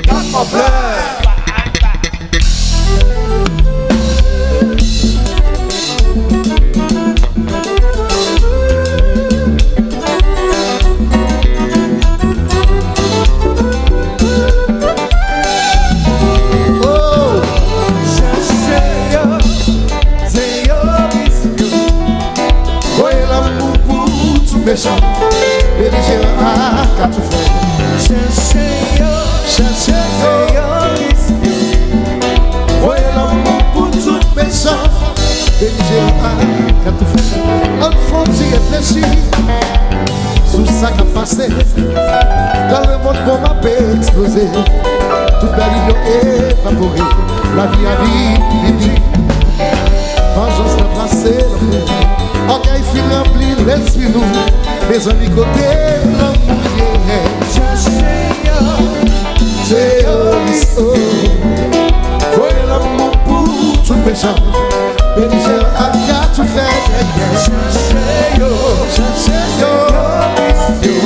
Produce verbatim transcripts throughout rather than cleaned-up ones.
Bat mwen flè. Oh, chache yo, se yo ki si yo. Voye lanmou pou tout mechan. Belijeran ak atoufè. Chache yo, chache yo, se yo ki si yo. Voye lanmou pou tout mechan. Belijeran ak atoufè. Ann fè yon ti reflechi sou sa k ap pase. Dans le monde, bonm ap eksploze. Tout bèl inyon evapore. Lavi a vin pi di. Vanjans ranplase lanmou. Ògèy fin ranpli lespri nou. Mezanmi, kote lanmou ye? Chache yo, se yo ki si yo. Voye lanmou pou tout mechan. Belijeran ak atoufè. Chache yo, chache yo, se yo ki si yo.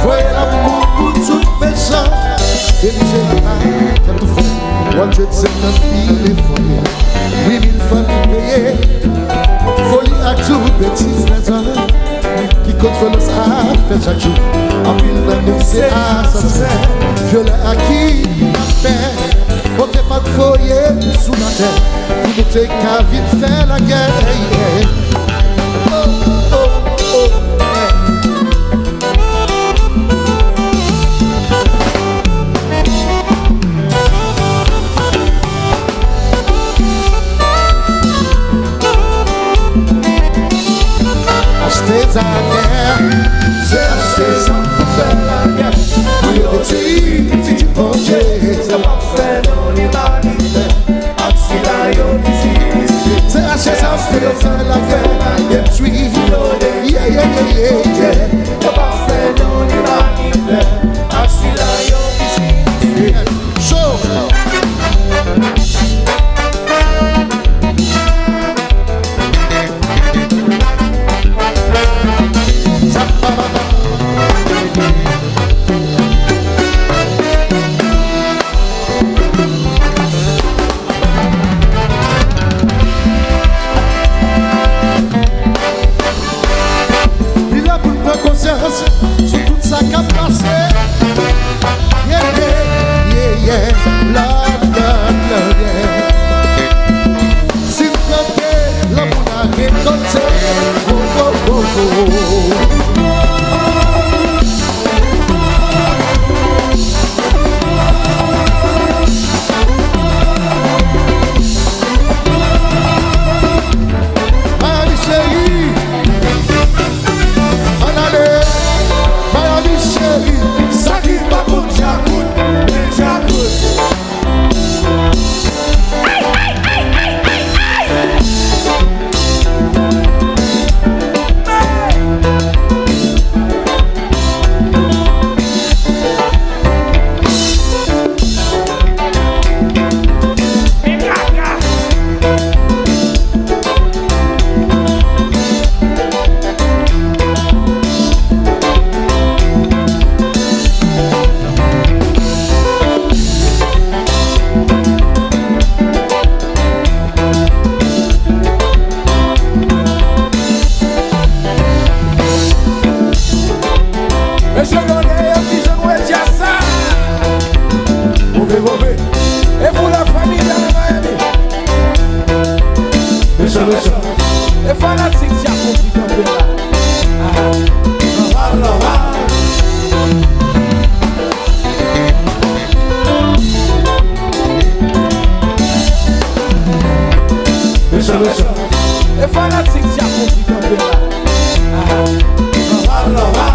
Voye lanmou pou tout mechan. Belijeran ak atoufè. One hundred seventy file fòme. Uit mil fanmi peye. Foli ak tout betiz lèzòm ki koz vyolans ap fèt chak jou. Anpil nan nou se asasè, vyolè ak kidnapè. Bondye pa t voye nou sou latè pou nou te ka vin fè lagè. Oh, oh, oh, yeah. Achte zam, se achte zam pou fè lagè, pou yo detwi pitit Bondye. Sa p ap fè non limanite. Ak sila yo ki sinistre. Se achte zam pou yo fè lagè, detwi. Yeah, yeah, yeah, yeah, yeah. Yo pa fè non limanite. Ak sila yo ki sinistre. Cho. Li lè pou n pran konsyans sou tout sa k ap pase. Yeah, yeah, yeah, yeah. Love, love, love, yeah. Si n plante, lanmou n a rekòlte. Oh, oh, oh, oh. Miami chérie, ann ale. Miami chérie, sa ki pa bon djakout, men djakout. Mesye, gade yo kijan nou wè djaz sa. Move, move. E pou la familya nan Miami. Mesye, mesye. E fanatik djaz nou ki kanpe la. Ah. Nòmal, nòmal. Mesye, mesye. E fanatik djaz nou ki kanpe la. Ah. Nòmal, nòmal.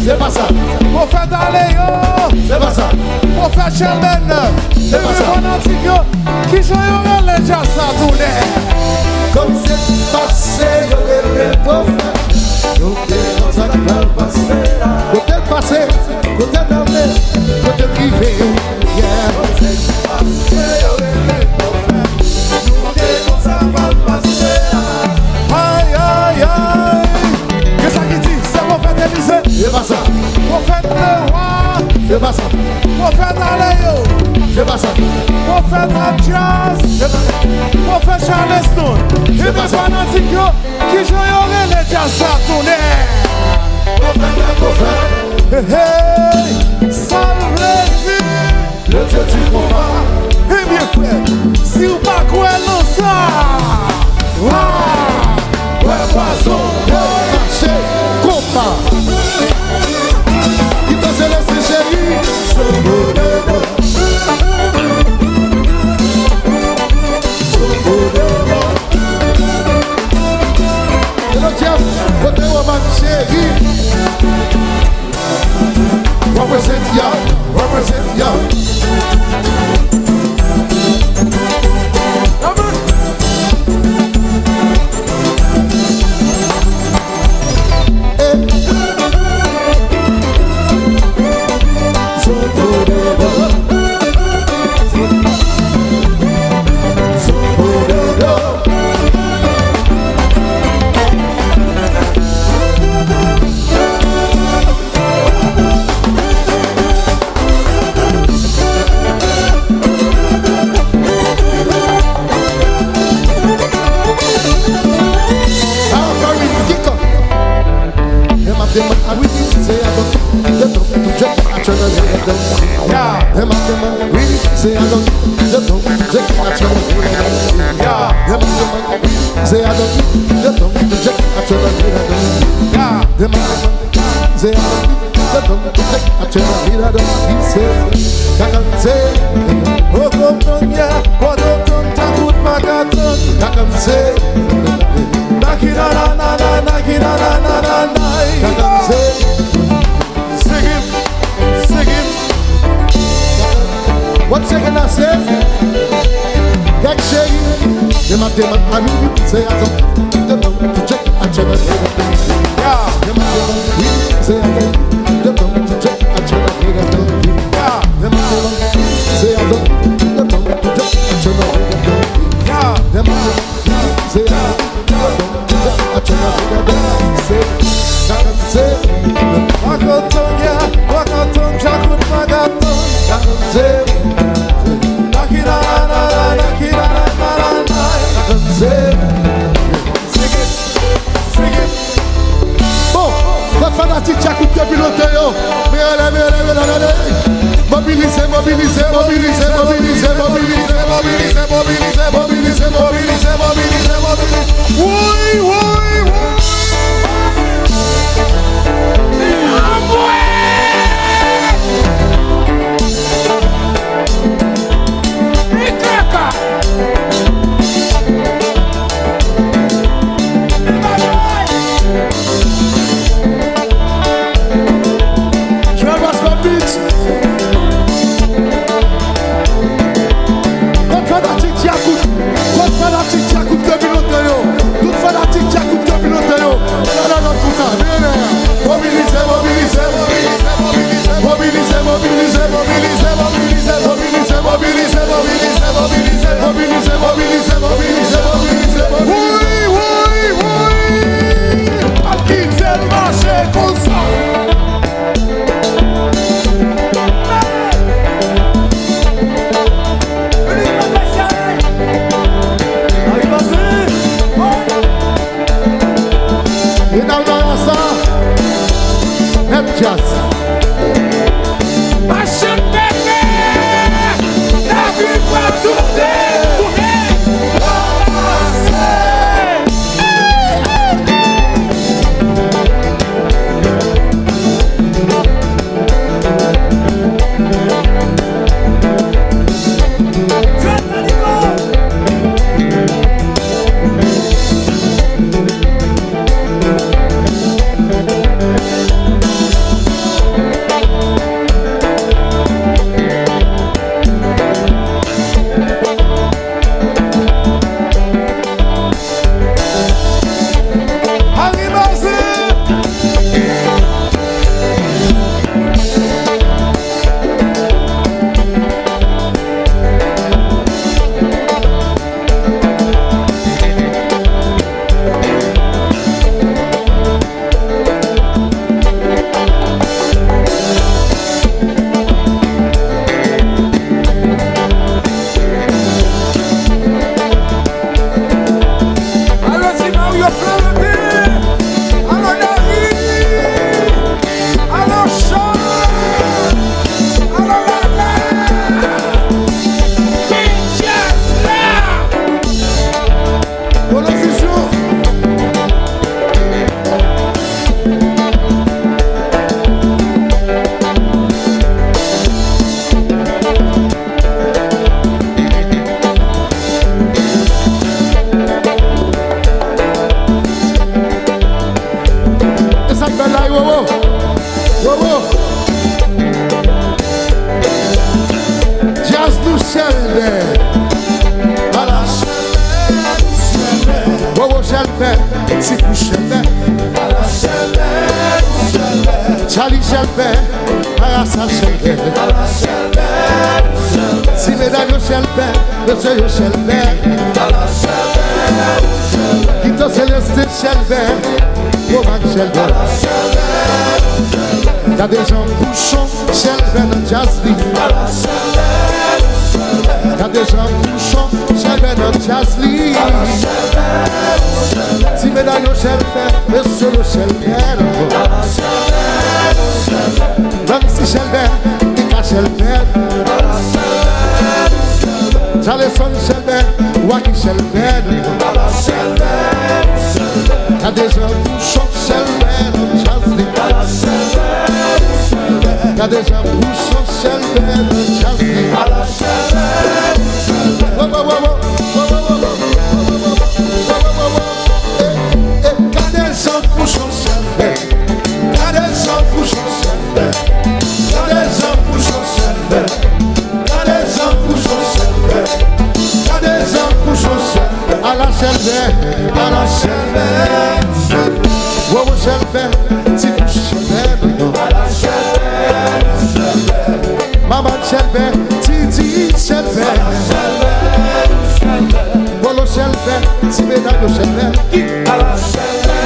Se pa sa. Pwofèt Aleyo. Se pa sa. Pwofèt Sherman. Se pa sa. Ebyen fanatik yo, kijan yo rele djaz sa tounen? Kòm se pase yo rele pwofèt. Yo te konn sa k pral pase a. Kote l pase, kote l ale, kote l rive. Yeah. Kòm se pase yo rele pwofèt. Yo te konn sa k pral pase a. Ay, ay, ay. Gen sa ki di, se pwofèt Elize. Se pa sa. Pwofèt Lewa. Se pa sa. Pwofèt Aleyo. Se pa sa. Pwofèt Adjaz. Se pa sa. Pwofèt Charleston. Se pa sa. Ebyen fanatik yo, kijan yo rele djaz sa tounen? Pwofèt la pwofèt. Hey, hey. Sa l vle di? Le Dieu du combat. Ebyen frè, si w pa kwè nan sa, ah, kwè pwazon. Mache konpa. Ki pase lèse cheri. Hello Jeff, kote Roman cheri? Represent ya, represent ya. Once again, I say, Jack Sherry, dem a demand a mi, se a zon, dem a check a channel. Yeah. Dem a demand, wi, se a zon, dem a check a channel. Yeah. Dem a demand, se a zon, dem a check a channel. Yeah. Dem a demand, se a zon, Bon, lòt fanatik Djakout depi lontan yo. Mobilize, mobilize, mobilize, mobilize. Woy, woy, woy. Anmwey! Li kaka! Li bagay! Joel Prosper Beat. Kot fanatik Djakout? Kot fanatik Djakout depi lontan yo? Tout Mario Florentine, alò Dari, alò Chan, alò Lala, Kinshasa. Polo Fusion. E sa k bèl la, Wowo. Wowo. Djaz nou Chèlbè. Ala Chèlbè, Chèlbè. Wowo Chèlbè, Ti Pou Chèlbè. Ala Chèlbè, Chèlbè. Tjali Chèlbè, Marasa Chèlbè. Ala Chèlbè, Chèlbè. Ti medam yo Chèlbè, mesye yo Chèlbè. Ala Chèlbè, Chèlbè. Kito Seleste Chèlbè, Woman Chèlbè. Gade jan Pouchon Chèlbè nan djaz li. Gade jan Pouchon Chèlbè nan djaz li. Ti medam yo Chèlbè, mesye yo Chèlbè. Nancy Chèlbè, Nika Chèlbè. Jalesson Chèlbè, Waky Chèlbè. Gade jan Pouchon Chèlbè nan djaz li. Gade jan Pouchon Chèlbè nan djaz li. Wo, wo, wo, wo. Wo, wo, wo, wo. Wo, wo, wo, wo. Eh, eh, gade jan Pouchon Chèlbè. Gade jan Pouchon Chèlbè. Gade jan Pouchon Chèlbè. Gade jan Pouchon Chèlbè. Gade jan Pouchon Chèlbè. Ala Chèlbè, ala Chèlbè. Wowo Chèlbè, Ti Pou Chèlbè, non, non. Ala Chèlbè, Chèlbè. Manman Chèlbè, Titi Chèlbè. Ala Chèlbè, Chèlbè. Polo Chèlbè, ti medam yo Chèlbè. Ala Chèlbè,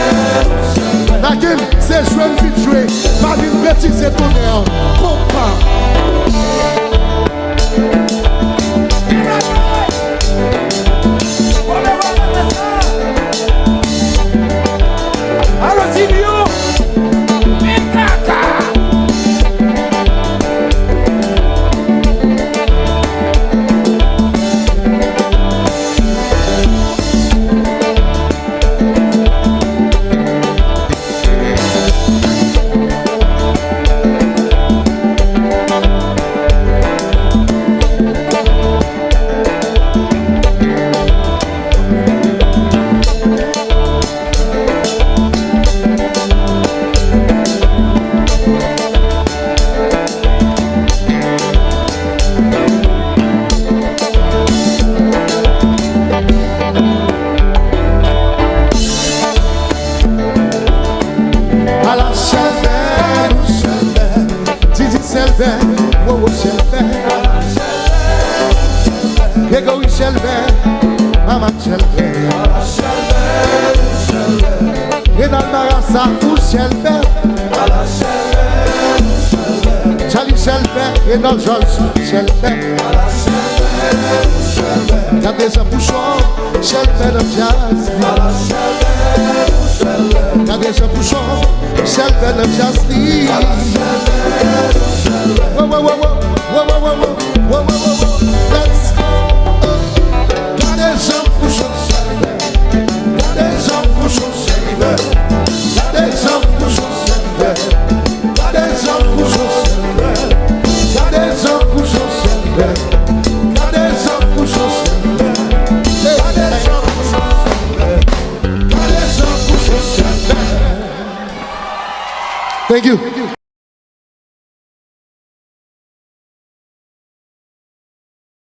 Chèlbè. Nakin, se jwe n vin jwe, pa vin betize tonnè. Konpa. Alo, Silvio! Men kaka! Ala Chèlbè, Chèlbè, Didi Chèlbè, Wowo Chèlbè, Gregory Chèlbè, Mama Chèlbè, Renald Marasa, ou Chèlbè, Charlie Chèlbè, Renald Georges Chèlbè. Gade jan Pouchon Chèlbè nan djaz li. Gade jan Pouchon Chèlbè nan djaz li. Wo, wo, wo, wo. Let's go. Gade jan Pouchon Chèlbè. Gade jan Pouchon Chèlbè. Gade jan Pouchon Chèlbè. Gade jan Pouchon Chèlbè. Gade jan Pouchon Chèlbè. Gade jan Pouchon Chèlbè. Gade jan Pouchon Chèlbè. Gade jan Pouchon Chèlbè. Thank you.